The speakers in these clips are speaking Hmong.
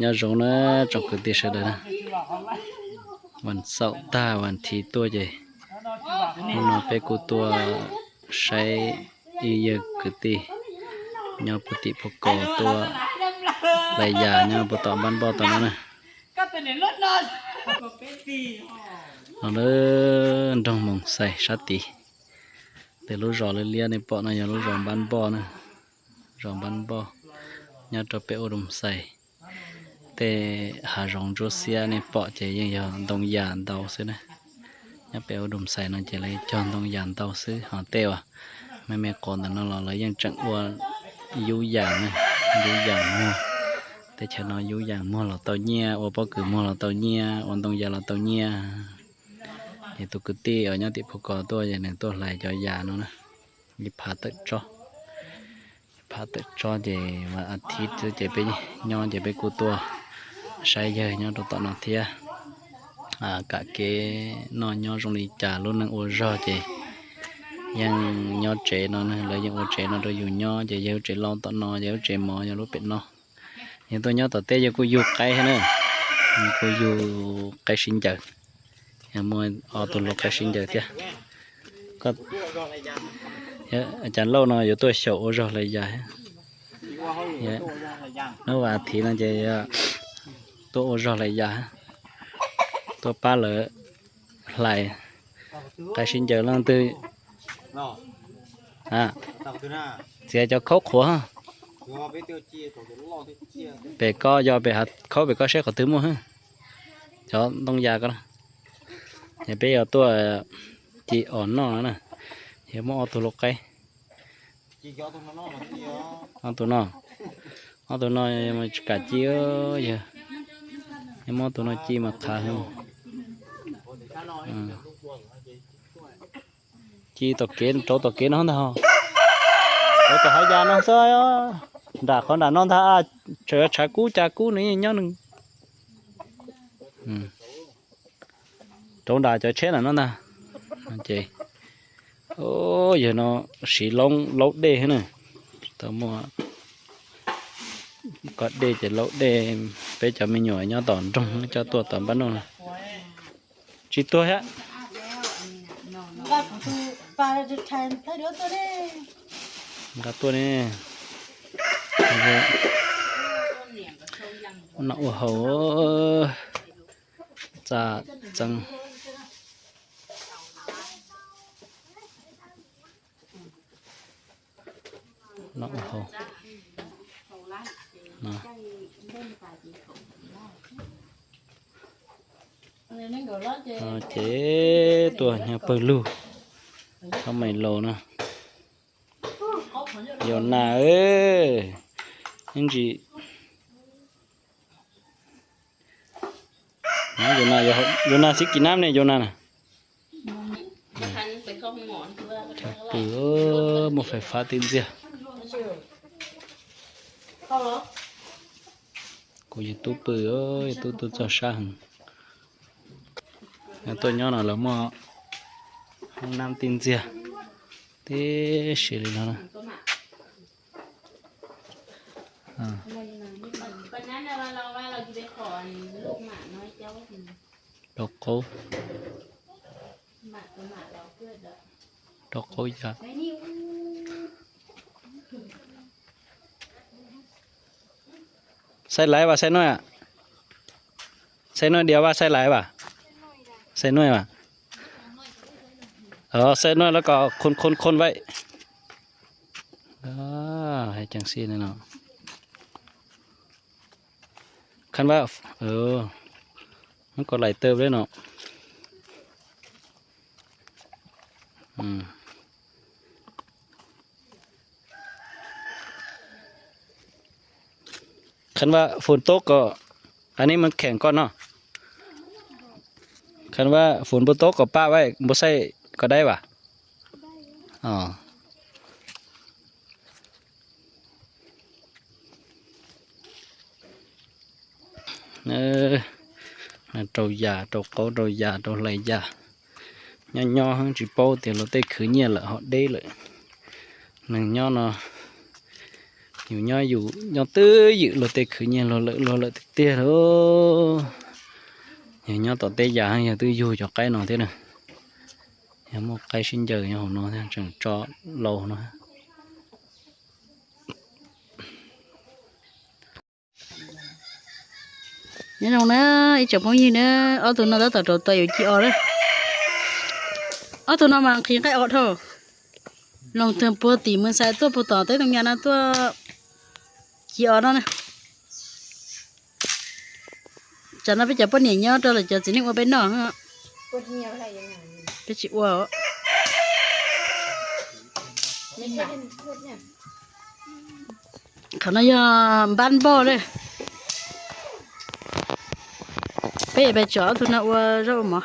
Nyob zoo na tsoom kwv tij sawv daws na, vas xaum tag vas thiv tuaj ces hnub no peb kuj tuaj saib ib yawg kwv tij nyob puag tim Phuv Kos tuaj hlais yas nyob puag tom Npab Npoj tom no na. Los lawm nroog Moos Xais sab tid, tes lub zos liab liab nej pom no yog lub zos Npab Npoj na, zos Npab Npoj nyob rau pem ua Doos Xais. Tej hav zoov ntsuab xiab nej pom ces yeej yog ntoo yas ntau xwb na. Nyob pem ua Doos Xais no ces lawv cog ntoo yas ntau xwb, ho tej uas me me qos ntawm no los lawv yeej tseem ua yub yas na, yub yas muag. Teb chaws no yub yas muag los tau nyiaj, ua pob kws muag los tau nyiaj, ua ntoo yas los tau nyiaj. Ces tus kwv tij uas nyob tim Phuv Kos tuaj ces nws tuaj hlais cov yas no na, ib phav tawm tsob. Phav tawm tsob ces vas thiv xwb ces peb nyob ces peb kuj tuaj saib yawg nyob rau tom no thiab. Kam kev noj nyob zoo li cas, lub neej ua zog ces yeej nyob tsev no, lawv yeej ua tsev no rau yus nyob ces yawg lub tsev laub tom no, yawg lub tsev mov yog lub pem no. Yawg tuaj nyob tom teb yawg kuj yug qaib thiab na, kuj yug qaib sib ncaws, yog muaj ob tug lau qaib sib ncaws thiab. Cas Lauj no yuav tuaj xyaum ua zog hlais yas. Hnub vas thiv no ces tuaj ua zog hlais yas, tuaj pab lawv hlais qaib sib ncaws leej twg. Txiav cov khaub qhuav. Pem ko yog pem hav khaub pem ko seb qhov twg muaj. Cov ntoo yas ko, es peb yuav tuaj ci os noj no na. Yog muaj ob tug lau qaib. Ob tug no, ob tug no tsis kam ci, yog muab ob tug no ci mas qhav heev. Ci tom kev, rauv tom kev no ntag, rauv tom hav yas no xwb. Nram qhov nram no ntag, tseem tshav kub cas kub nws yeej nyob nws. Rauv nram cov tsheb nram no ntag. Ces yawg no siv laub dej na, tsis tau muaj koj dej ces laub dej. Peb cov me nyuam nyob tom nroog coj tuaj tom npab noj na. Tsis tuag thiab. Nqa tuaj ne. Noj ua haus, txaj txeeb. Noj ua haus. Ces tuaj nyob pawg lug, txhob mais laus no. Yau nas, ib ntsis Yus nas xib kis nab ne, yus nas na. Pw, muaj fais fab tib ntxiag. Kuv yawg tub pw, yawg tub tuaj txog sab heev. Tuaj nyob no lawv muaj hoob nab tib ntxiag, tib si li no. Rau qaub, rau qaub yam. Xaij laiv vas, xaij nuaj, xaij nuaj dias vas, xaij laiv vas, xaij nuaj vas, xaij nuaj lawv kom khon khon khon vaim. Heev ceev xwb no. Khab vaj, muab kom laim tawm li no. Khab vaj phun tub kom, anim mas kheem koj no. Khab vaj phun npua tub kom paj vaim npua xaij kom daib vas. Rau yas, rau qaub, rau yas, rau hlais yas. Nyob nyob tsis paub tias luag tej khwv nyiaj lawm ho deb lawm. Neeg nyob no Yus nyob yus nyob twb ywm luag tej khwv nyiaj luag lawm luag lawm tiag tiag lauj. Yog nyob tom tej yam yog twb yug cov qaib no thiab na. Yog muaj qaib sib ncaws nyob hauv no thiab tseem tso laus no. Nyob zoo na ib tsoom phooj ywg na, ob tug no tab tom rauv taws yuav ci os na. Ob tug no mas nqhis nqaij os dhau. Loos twg puag tim Mws Xais tuaj puag tom teb Tooj Nya no tuaj ci os no na. Tsam no peb cov poj niam nyob rau lawv cov txiv neej ua peb noj. Peb tsis ua. Qhov no yog npab npoj na. Peb yuav pais tsom ob tug no ua zaub ua mov.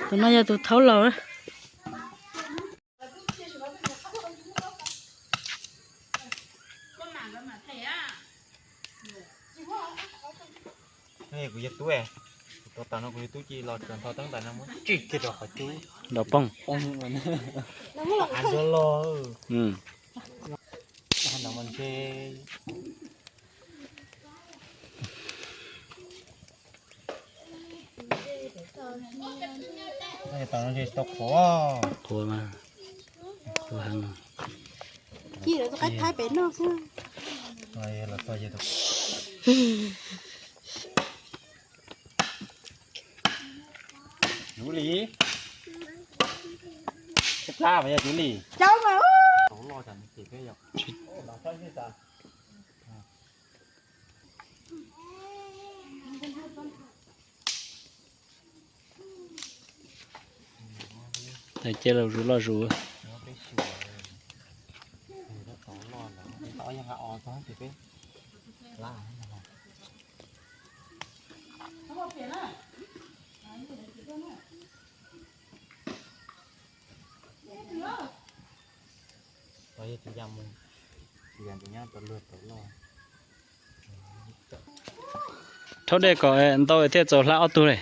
Tus no yog tus thaub laus na. Kuv yog tub, kuv tus tas no kuv yog tub ci los tso nto teeb tas no muab tsis kiag rau qhov cub. Nrov poog. Av ntsuag loj. No mas ntshe tau qhuav, qhuav heev. Ci lawv tus qaib thaib pem noj xwb. Yus li, tsis plab mas yog yus li. Tau mas. Tais cia los zus loj zus. Rhaub dej kom ntau thiaj txaus hlab ob tug li.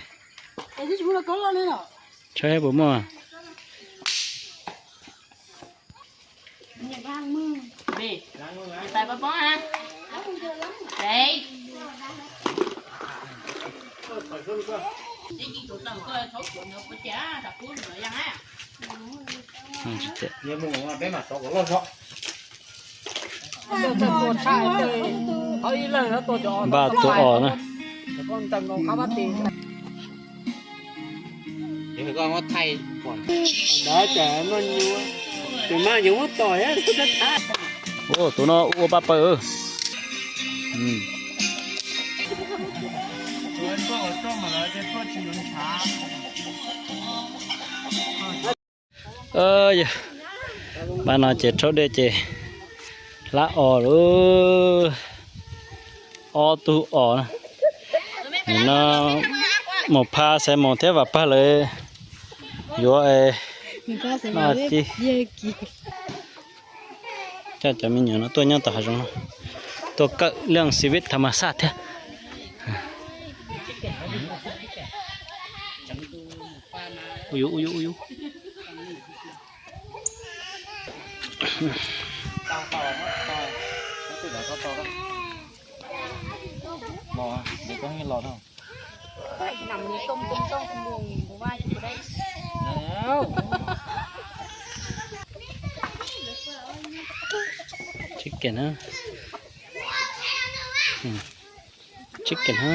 Tshab puas muaj? Npaj tua os na. Tus no ua paj paws. Yog pab no ces rhaub dej ces hlab os lawm. Ob tug os. Nim no Mus Pha, Xaiv Moos thiab Vam Pawg lawv yuav noj ci. Coj cov me nyuam no tuaj nyob tom hav zoov no, tuaj kawm leej xi vib tham mas xaj thiab. Ui yus, ui yus, ui yus. Chicken na. Chicken ha.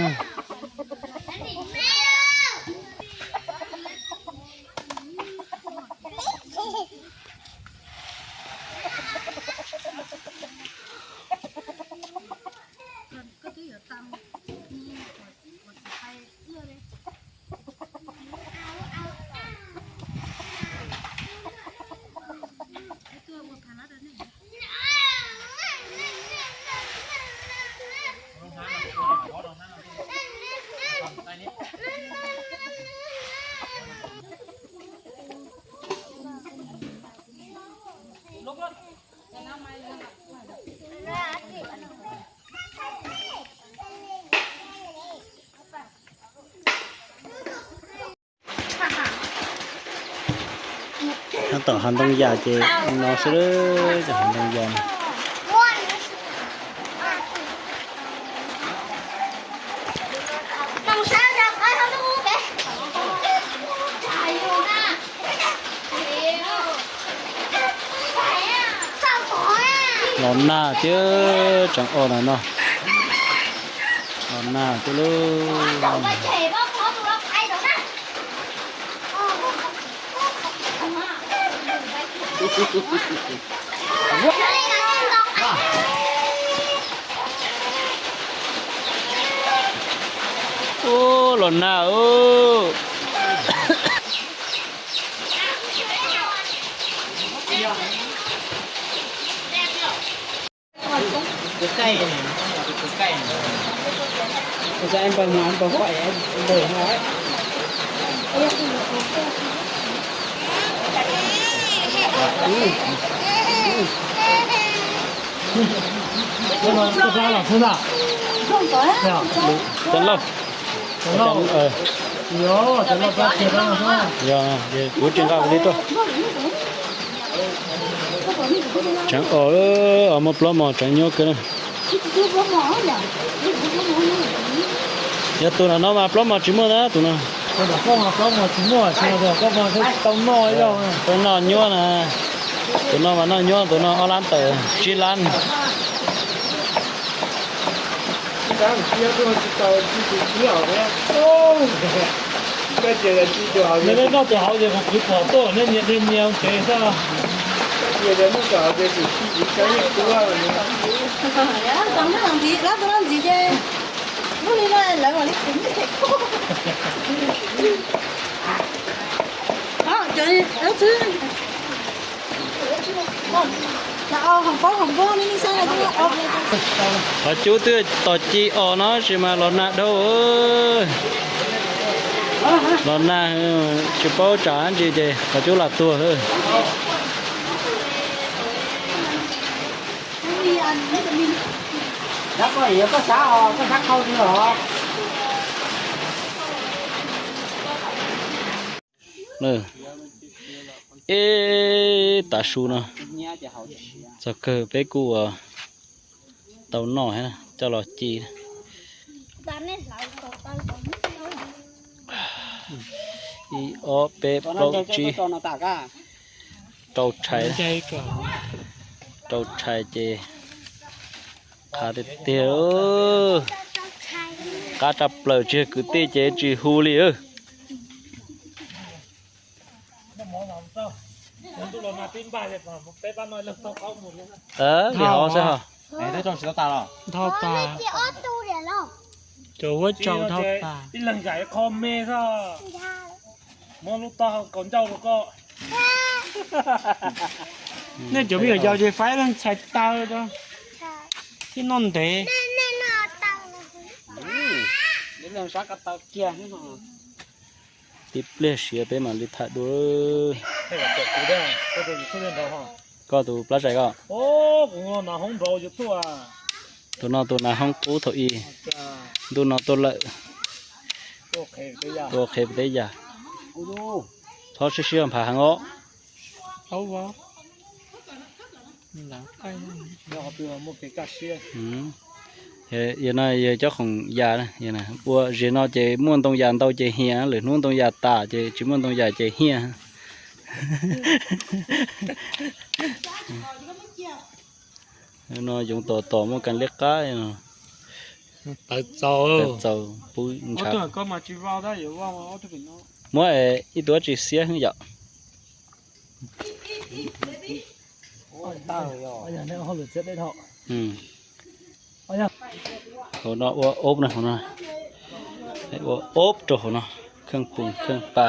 Tom hav ntoo yas ces no xwb, tom hav ntoo yas. Los nag thiab, tseem os na no. Los nag thiab lauj. Ub, los nag ub. Cov lauj, yog, kuv tsis nqa kuv li tuaj. Tseem os, os muaj plaub mos tseem nyuaj kawg na. Yog tus no mas plaub mos tsis muaj na, tus no. Tau noj nyuaj na. Tus no mas noj nyuaj, tus no ob lab tawm tsib lab. Nej noj tus hauv ces kuv kwv pom tuaj, nej nyias nyias nyias ua ke xwb. Ntxiv, lab tus no ntxiv ces lub li no lawv mam li khwv nyiaj them. Qhov cub twb tos ci os no sis mas los nag dhau. Los nag tsis paub tsam dab tsi ces qhov cub los tuag lawm. Ib tav su no txog kawg peb kuj ua tau noj thiab coj los ci. Ib ob peb plaub tsib, rau tshais, rau tshais ces qhav tiag tiag. Qab tshaj plaws, tsis yog kwv tij ces tsis hu li. Li hov xwb ho. Nthau tas. Cov huab tsaus nthau tas. Ib leeg yam qho me xwb. Muab lub taub hau kaus ncauj rau koj. Nej cov me nyuam yaus ces faib leej txhais taw rau, thiaj noj ntev. Tib pliag siav peb mam li tham dua. Koj tus plab zais koj. Tus no tus nas hoob qub thaum ub, ntuj no tuaj lawm. Tuaj qhev pem teb yas. Txhob sib sib nphav heev os. Yog no yog cov khoom yas, ua zem no ces muaj ntoo yas ntau ces hiam, lwm hnub ntoo yas tas ces tsis muaj ntoo yas ces hiam. No yoov tom tom muaj kas liab qab. Tawv txaus, pub ntshav. Muab ib tug dab tsi xiab yom. Hauv no ua ob na, hauv no ua ob rau hauv no, kheej pum kheej pa.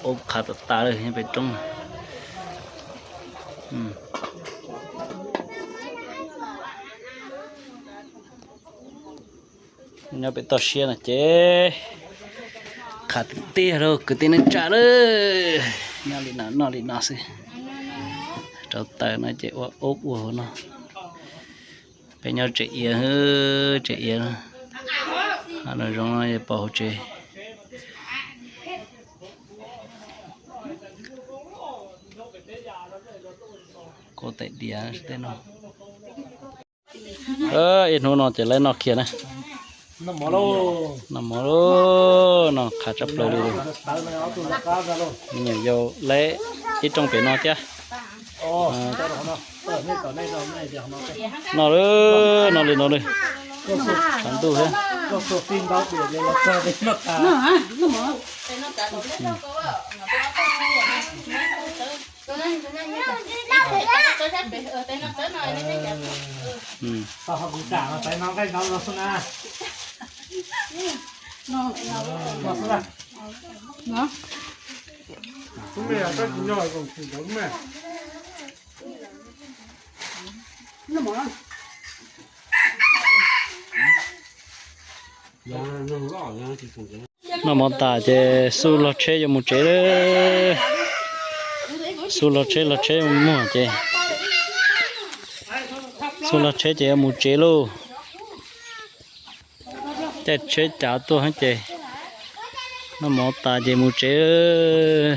Ob qhav tas tas lawm nyob pem roob. Nyob pem toj siab no ces qhav tiag tiag lauj kwv tij neej tsa lawm. Nyob li no noj li no xwb. Rau taws no ces ua ob ua hauv no. Nyob tsev iav, tsev iav, no zoo pom hauv tsev. Kuv tais diav tej no. Ib hnub no ces lawv noj kiag na. Noj mov lauj, noj qhav tshaj plaws li. Me nyuam yaus lawv ib rooj pem no thiab. Noj lauj, noj li no li. Tshav ntuj thiab. Noj mov tas ces xub log tsheb yuav mus tsev lawm. Xub log tsheb, log tsheb muag ces, xub log tsheb ces yuav mus tsev lauj. Caij tsheb cav tuaj ces noj mov tas ces mus tsev.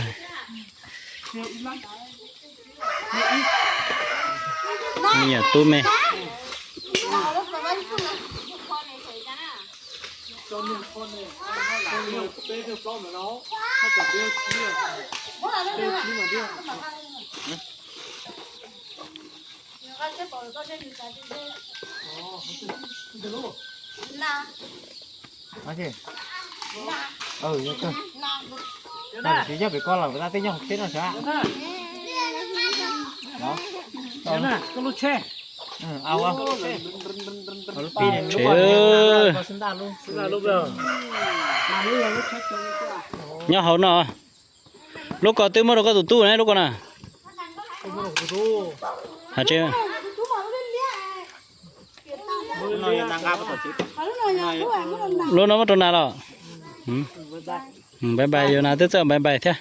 Me nyuam tub me. Tsis nyob pem koj lawm, pem tab tej nyob hauv tsheb no sav. Nyob hauv no. Lub ko twb muab rau koj tus tub ne, lub ko na. Lub no muab rau nas los. Npais npais, yuav nas twb txawj npais npais thiab.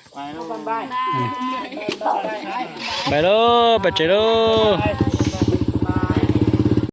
Npais lauj, pais tsev lauj.